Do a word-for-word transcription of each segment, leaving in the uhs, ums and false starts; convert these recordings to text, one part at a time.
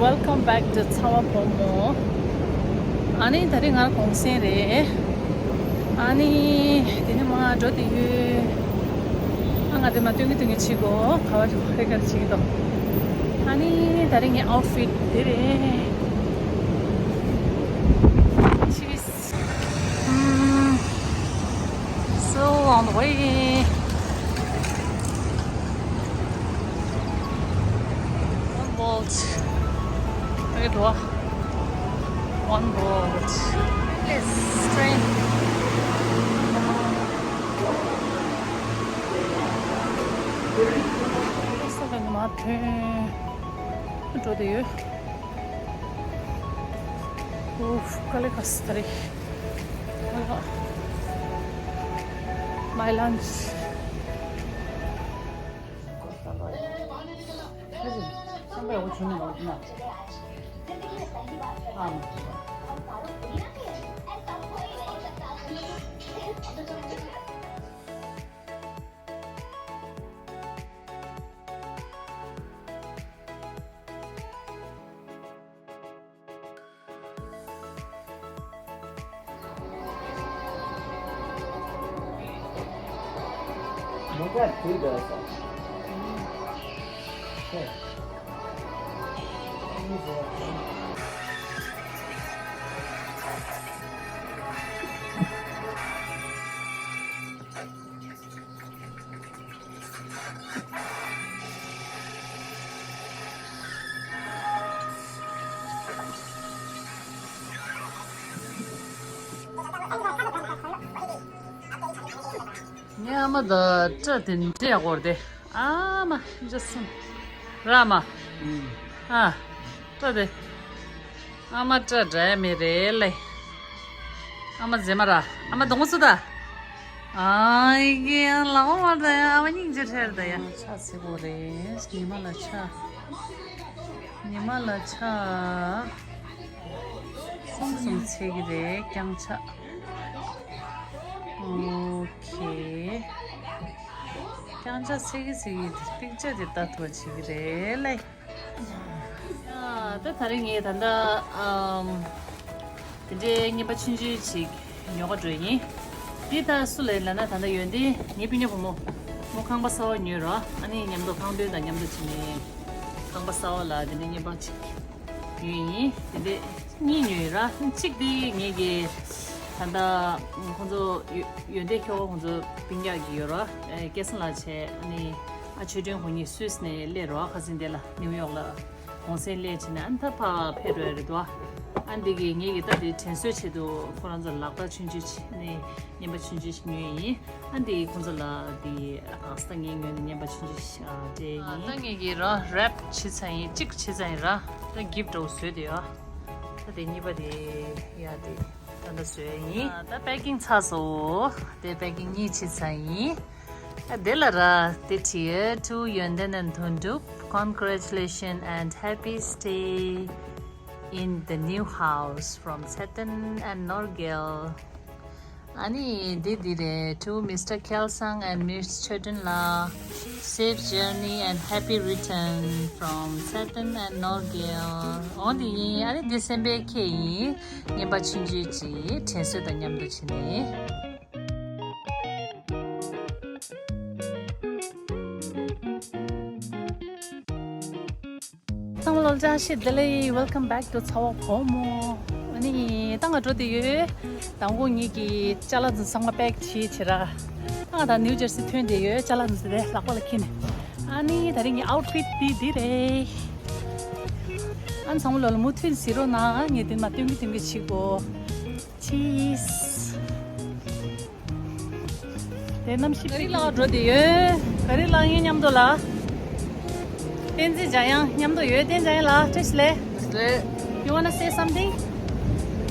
Welcome back to ཚ་བ་བུ་མོ། ཨ་ནི་ད་རེས་ང་གུང་སེང་རེད། ཨ་ནི་དེ་ནས་མར་འགྲོ་དེ་ཡོད། ཨ་ང་དེ་མ་སྟོན་གི་སྟོན་གི་བྱེད་གོ། ག་བ་རེད་ག་རེ་བྱེད་ཀྱི་འདུག་ཨ་ནི་ད་རེས་ངའི་outfit དེ་རེད། Cheers. Mm. So on the way. One bolt. Look at what? One bolt. Yes, train. Yes, I'm in my train. འགྲོ་དེ་ཡོད། Oof, kale kastari. My lunch. ངའི་ཨ་མ་དང་སྐྲ་དེ་འདྲས་བོར་ཏེ། ཨ་མ་འཇའ་སུམ་ར་མ། ཨ་སྐྲ་དེ། ཨ་མ་སྐྲ་འདྲ་ཡ་མེད་རེད་ལེ། ཨ་མ་མཛེས་མ་ར། ཨ་མ་གདོང་བསུ་ད། ཨ་ཡི་གེ་ཡང་ལག་པ་མར་ད་ཡང་ཨ་མ་སྙིང་རྗེ་ཁྲེལ་ད་ཡ། ཆ་ཚ་པོ་རེད། ཉི་མ་ལ་ཆ། ཉི་མ་ལ་ཆ། གསུམ་གསུམ་ཚ་གི་རེད་རྐྱང་ཆ། ཨོ་ཁེ། རྐྱང་ཆ་ཚ་གི་ཚ་གི་ཏིག་ཅ་དེ་ལྟ་ཐུབ་པ་བྱེད་ཀྱི་རེད་ལེ། ཨ་ད་ད་རེས་ངས་ད་ལྟ་ཨམ། དེ་འདྲའི་རྔན་པ་ཆུང་ཆུང་ཅིག་ཉོ་ག་འགྲོ་ཡིན། འདི་ད་སུ་ལ་ཡིན་ལབ་ན་ད་ལྟ་ཡོན་ཏན་ངའི་སྤུན་ཉེ་བུ་མོ། མོ་ཁང་པ་གསར་པ་ཉོས་ར། ཨ་ནི་མཉམ་དུ་ཁང་སྟོན་དང་མཉམ་དུ་བྱས་ནས་ཁང་པ་གསར་པ་ལ་དེ་འདྲའི་རྔན་པ་ཅིག་ཉོས་ཡིན། དེ་འདྲའི་གཉིས་ཉོས་ཡིན་ར། གཅིག་དེ་ངེད་ཀྱི་ད་ལྟ་ཁོང་ཚོ་ཡོན་ཏན་ཁྱོ་ག་ཁོང་ཚོ་སྤུན་ཀྱག་གི་ཡོད་ར། སྐལ་བཟང་ལགས་བྱས། ཨ་ནི་ཨ་ཆོས་སྒྲོན་ཁོང་གཉིས་སུད་སི་ནས་སླེབས་ར། ཁ་སང་དེ་ལ་ནིའུ་ཡོག་ལ། གུང་སེང་སླེབས་བྱས་ནས་ཨ་ནི་ད་ཕར་ཕེབས་འགྲོ་ཡ་རེད་དོ། ཨ་འདི་གི་ངེད་ཀྱི་ད་དེ་དྲན་གསོའི་ཆེད་དུ་ཁོ་རང་ཚོ་ལག་རྟགས་ཆུང་ཆུང་ཅིག་ནས་རྔན་པ་ཆུང་ཆུང་ཞིག་ཉོས་ཡིན། ཨ་འདི་ཁོ་ཚོ་ལ་དེ་ཨ་གང་ས་ངས་ཉོས་ནས་རྔན་པ་ཆུང་ཆུང་ཞིག་ཨ་སྤྲད་ཡིན། ཨ་ད་ངེད་ཀྱི་ར་རེབ་བྱས་ཚར་ཡིན། གཅིག་བྱས་ཚར་ཡིན་ར། ད་གིབ་འདྲ་བོ་བཟོས་དེ་ཡོད། ད་དེ་གཉིས་པ་དེ་ཡ་དེ་ད་ད་བཟོས་ཡིན། ཨ་ད་པེ་ཀིང་ཚར་སོང་། དེ་པེ་ཀིང་གཉིས་བྱས་ཚར་ཡིན། དེ་ལ་ར་དེ་བྲིས། To ཡོན་ཏན་and དོན་གྲུབ, congratulations and happy stay in the new house from Setan and Norgel. ཨ་ནི་དེ་འདི་རེད། To Mister Kelsang and Miss Choden ལ། Safe journey and happy return from Setan and Norgel. འོ་འདི་ཡིན། ཨ་ནི་འདི་སེམས་པའི་ཁྱེད་ཡིན། རྔན་པ་ཆུང་ཆུང་ཅིག་དྲན་གསོ་དང་མཉམ་དུ་བྱས་ནས། ཚང་མ་ལོ་བཅར་ཤེས་བདེ་ལེགས། Welcome back to ཚ་བ་བུ་མོ། ཨ་ནི་ད་ང་འགྲོ་བསྡད་ཡོད། དང་པོ་ངེད་ཀྱི་ཅ་ལག་ཚང་མ་པེག་བྱས་བྱས་ར། ད་ང་ད་ནིའུ་ཇར་སི་ཐོན་བསྡད་ཡོད། ཅ་ལག་ཚང་མ་དེ་ལག་པ་ལ་འཁྱེར་ནས། ཨ་ནི་ད་རིང་གི་outfit འདི་འདི་རེད། ཨ་ནི་ཚང་མ་ལོ་ལ་མུ་མཐུད་གཟིགས་རོགས་གནང་། ངས་འདི་མ་སྟོན་གི་སྟོན་གི་བྱེད་གོ། Cheers. དེ་གནམ་གཤིས། ག་རི་ལགས་འགྲོ་བསྡད་ཡོད། ག་རི་ལགས་ངའི་མཉམ་དུ་ལ། བསྟན་འཛིན་འཇམ་དབྱངས་མཉམ་དུ་ཡོད། བསྟན་འཇམ་དབྱངས་ལགས་བཀྲ་ཤིས་བདེ་ལེགས། བདེ་ལེགས། You wanna say something?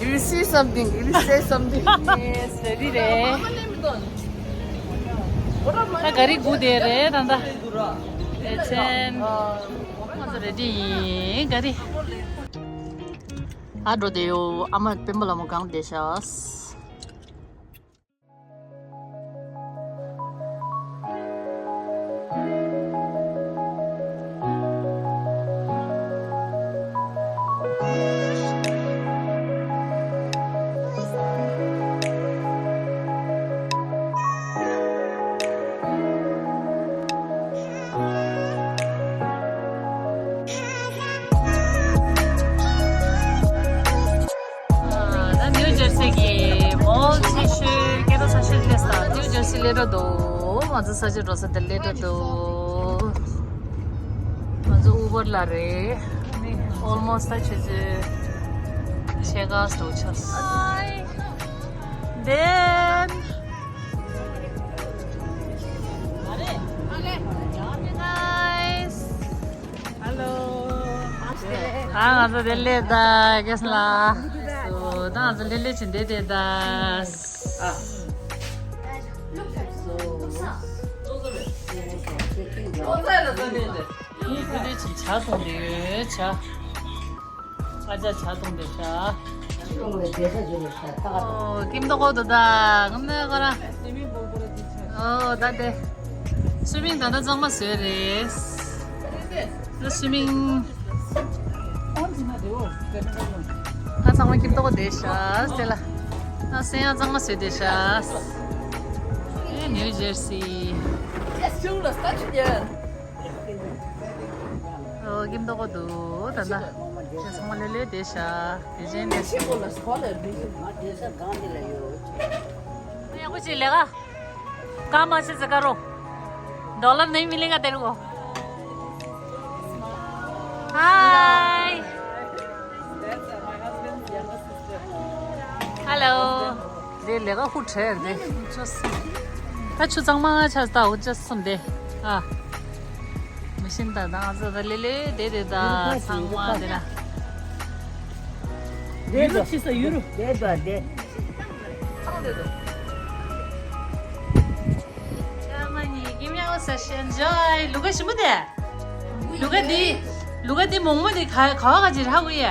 If you see something, if you say something. Yes, ready རེད། ད་ག་རི་སྒུག་བསྡད་རེད་ད་ལྟ། ཨེ་ཆེན། ང་ཚོ་ready ཡིན། ག་རི། ཨ་འགྲོ་བསྡད་ཡོད། ཨ་མ་དཔོན་པོ་ལྷ་མོ་སྒང་བསྡད་ཤག་ད་ནིའུ་ཇར་སི་གི་མོལ་ཆེ་ཤོས་སྐད་གྲགས་ཆེ་ཤོས་སླེབས་སོང་། ནིའུ་ཇར་སི་སླེབས་འགྲོ་འདུག་ང་ཚོ་ས་ཆ་འགྲོ་ས་དེ་སླེབས་འགྲོ་འདུག་ང་ཚོ་ཨུ་བར་ལ་རེད། ཨོལ་མོ་སི་ད་ཆུ་ཚོད་ཕྱེད་ཀ་འགྲོ་ཆགས་སོང་། Then Hello. ཨ་ང་ཚོ་དེ་སླེབས་ད་གེ་སི་ལ། ད་ང་ཚོ་ལྷོད་ལྷོད་བྱས་བསྡད་བསྡད་ད། ཨ། ལྷོད་ལྷོད་བྱས་ཇ་འཐུང་བསྡད་ཡོད་ཇ། ཨ་ཅག་ཇ་འཐུང་བསྡད་ཇ། ཨོ་ཀིམ་ཏོག་གོ་དུ་ད་ངམ་ནས་ག་ར། ཨོ་ད་དེ། སུའི་མིང་ད་ལྟ་གཙང་མ་བཟོས་རེད། ད་སུའི་མིང་། ད་ཚང་མ་ཀིམ་ཏོག་གོ་བསྡད་ཤག་ཟེར་ལ། ད་སེམས་ཡང་གཙང་མ་བཟོས་བསྡད་ཤག་ཨེ་ནིའུ་ཇར་སི། ཨོ་ཀིམ་ཏོག་གོ་འདུག་ད་ལྟ། ཚང་མ་ལྷོད་ལྷོད་བསྡད་ཤག་དེ་བཞིན་དེ་སོང་། ཡག་པོ་ཅིག་ལས་ཀ། डॉलर नहीं मिलेगा तेरे को। Hi. Hello. དེ་ལས་ཀ་ཧུ་ཁྲེར་དེ། ད་ཆུ་གཙང་མ་ཆགས་ད་ཧུ་ཅག་སུམ་དེ། ཨ། མི་ཤིན་ད་ད་ང་ཚོ་ད་ལེ་ལེ་དེ་དེ་ད་ཚང་མ་དེ་ལ། དེ་ད་ཕྱི་ས་ཡུ་རུ། དེ་ད་དེ། ཚང་དེ་ད། ཀྱ་མ་ནི་give me a session joy. ལུ་ག་ཞིམ་པོ་དེ། ལུ་ག་འདི། ལུ་ག་འདི་མོག་མོག་འདི་ག་ག་བ་ག་ཅི་ར་ཧ་གོ་ཡ།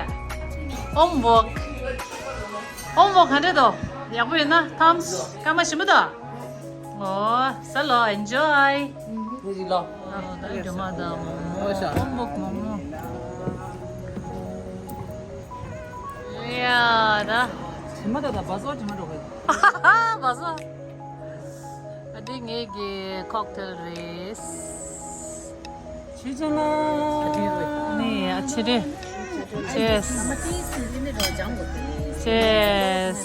ཨོམ་བོག་ཨོམ་བོག་ག་འདྲ་འདུག་ཡག་པོ་ཡོད་ན་ཐམས། ཀྱ་མ་ཞིམ་པོ་འདུག་ཨོ་ཟ་ལོ་enjoy. ཨོ་ད་རྒྱུ་མ་ད་མོག་མོག་ཨོམ་བོག་མོག་མོག་ཡ་ད། ཇི་མ་ད་ད་བ་ཟོ་ཇི་མ་འགྲོ་གི། བ་ཟོ། ཨ་འདི་ངེད་ཀྱི་ཀོག་ཏེལ་རེད། ཆི་ཅང་ལ། ནི་ཨ་ཆི་རེད། Cheers. Cheers.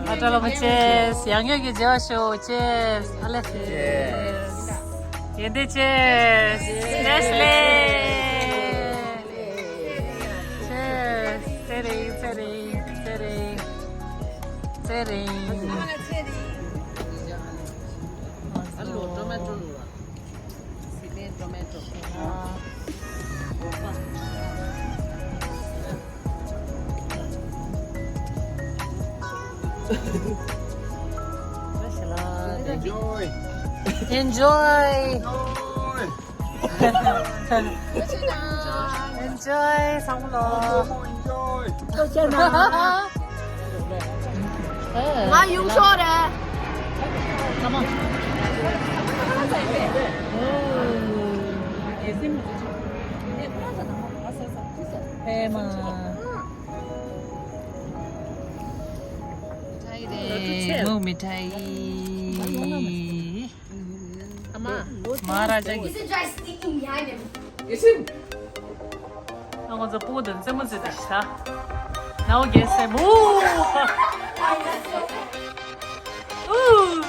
ཨ་ཏྲ་ལ་བ་cheers. ཡང་ཡོད་ཀྱི་མཇལ་བ་ཤོག Cheers. ཨ་ལེ། Cheers. ཡེ་འདི་cheers. Cheers. Cheers. ཚེ་རིང་ཚེ་རིང་ཚེ་རིང་ཚེ་རིང་། ཨ་ལོ་ཊོ་མེ་ཊོ་ལ། སི་ནེ་ཊོ་མེ་ཊོ། Enjoy. Enjoy. Enjoy. Enjoy ཚང་མ་ལོ། Enjoy. ང་ཡུང་ཤོ་རེད། Come on. ཧེ་མ། མི་ཐའི་རེད། མོག་མི་ཐའི། ཨ་མ། མ་ར་ཅག་གི། ཨ་ང་ཚོ་སྤུ་གུ་དང་རྩེད་མོ་རྩེ་དེ་ཤ། Now guess them. Ooh. Ooh.